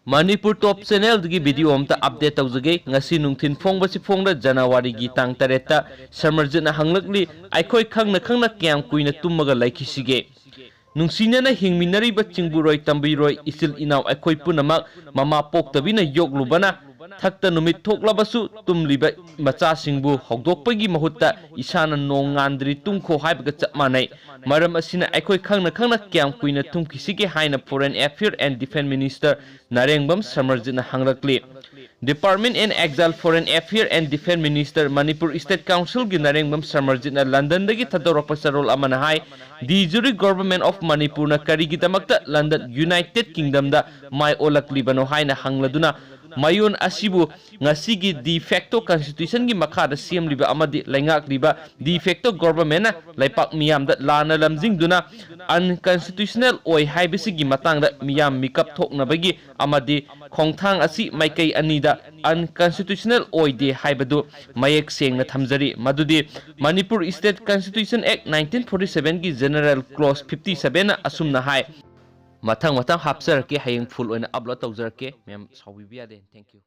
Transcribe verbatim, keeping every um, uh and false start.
ꯃꯅꯤꯄꯨꯔ ꯇꯣꯞ ꯆꯦꯅꯦꯜꯗꯒꯤ video ꯑꯝꯇ update ꯇꯧꯖꯒꯦ꯫ ꯉꯁꯤ ꯅꯨꯡꯊꯤꯜ ꯐꯣꯡꯕꯁꯤ ꯐꯣꯡꯗ ꯖꯅꯋꯥꯔꯤꯒꯤ ꯇꯥꯡ ꯇꯔꯦꯠꯇ ꯁꯃꯔꯖꯤꯠꯅ ꯍꯪꯂꯛꯂꯤ, "ꯑꯩꯈꯣꯏ ꯈꯪꯅ ꯈꯪꯅ ꯀꯌꯥꯝ ꯀꯨꯏꯅ ꯇꯨꯝꯃꯒ ꯂꯩꯈꯤꯁꯤꯒꯦ? ꯅꯨꯡꯁꯤꯅꯅ ꯍꯤꯡꯃꯤꯟꯅꯔꯤꯕ ꯆꯤꯡꯕꯨꯔꯣꯏ ꯇꯝꯕꯤꯔꯣꯏ ꯏꯆꯤꯜ ꯏꯅꯥꯎ ꯑꯩꯈꯣꯏ ꯄꯨꯝꯅꯃꯛ ꯃꯃꯥ ꯄꯣꯛꯇꯕꯤꯅ ꯌꯣꯛꯂꯨꯕꯅ ꯊꯛꯇ ꯅꯨꯃꯤꯠ ꯊꯣꯛꯂꯕꯁꯨ ꯇꯨꯝꯂꯤꯕ ꯃꯆꯥꯁꯤꯡꯕꯨ ꯍꯧꯗꯣꯛꯄꯒꯤ ꯃꯍꯨꯠꯇ ꯏꯁꯥꯅ ꯅꯣꯡ ꯉꯥꯟꯗ꯭ꯔꯤ ꯇꯨꯝꯈꯣ ꯍꯥꯏꯕꯒ ꯆꯞ ꯃꯥꯟꯅꯩ꯫ ꯃꯔꯝ ꯑꯁꯤꯅ ꯑꯩꯈꯣꯏ ꯈꯪꯅ ꯈꯪꯅ ꯀꯌꯥꯝ ꯀꯨꯏꯅ ꯊꯨꯝꯈꯤꯁꯤꯒꯦ?" ꯍꯥꯏꯅ Foreign Affairs and Defence Minister Narengbam ꯁꯃꯔꯖꯤꯠꯅ ꯍꯪꯂꯛꯂꯤ꯫ Department in Exile Foreign Affairs and Defence Minister Manipur State Councilꯒꯤ ꯅꯥꯔꯦꯡꯕꯝ ꯁꯃꯔꯖꯤꯠꯅ ꯂꯟꯗꯟꯗꯒꯤ ꯊꯥꯗꯣꯔꯛꯄ ꯆꯥꯔꯣꯜ ꯑꯃꯅ ꯍꯥꯏ, "De jure Government of ꯃꯅꯤꯄꯨꯔꯅ ꯀꯔꯤꯒꯤꯗꯃꯛꯇ ꯂꯟꯗꯟ, United Kingdomꯗ ꯃꯥꯏ ꯑꯣꯜꯂꯛꯂꯤꯕꯅꯣ?" ꯍꯥꯏꯅ ꯍꯪꯂꯗꯨꯅ, ꯃꯌꯣꯟ ꯑꯁꯤꯕꯨ ꯉꯁꯤꯒꯤ de facto constitutionꯒꯤ ꯃꯈꯥꯗ ꯁꯦꯝꯂꯤꯕ ꯑꯃꯗꯤ ꯂꯩꯉꯥꯛꯂꯤꯕ de facto governmentꯅ ꯂꯩꯄꯥꯛ ꯃꯤꯌꯥꯝꯗ ꯂꯥꯟꯅ ꯂꯝꯖꯤꯡꯗꯨꯅ unconstitutional ꯑꯣꯏ ꯍꯥꯏꯕꯁꯤꯒꯤ ꯃꯇꯥꯡꯗ ꯃꯤꯌꯥꯝ ꯃꯤꯀꯞ ꯊꯣꯛꯅꯕꯒꯤ ꯑꯃꯗꯤ ꯈꯣꯡꯊꯥꯡ ꯑꯁꯤ ꯃꯥꯏꯀꯩ ꯑꯅꯤꯗ unconstitutional ꯑꯣꯏꯗꯦ ꯍꯥꯏꯕꯗꯨ ꯃꯌꯦꯛ ꯁꯦꯡꯅ ꯊꯝꯖꯔꯤ꯫ ꯃꯗꯨꯗꯤ Manipur State Constitution Act nineteen forty sevenꯒꯤ general clause fifty sevenꯅ ꯑꯁꯨꯝꯅ ꯍꯥꯏ꯫ ꯃꯊꯪ ꯃꯊꯪ ꯍꯥꯞꯆꯔꯛꯀꯦ, ꯍꯌꯦꯡ full ꯑꯣꯏꯅ upload ꯇꯧꯖꯔꯛꯀꯦ꯫ ꯃꯌꯥꯝ ꯁꯥꯎꯕꯤꯕ ꯌꯥꯗꯦ꯫ Thank you꯫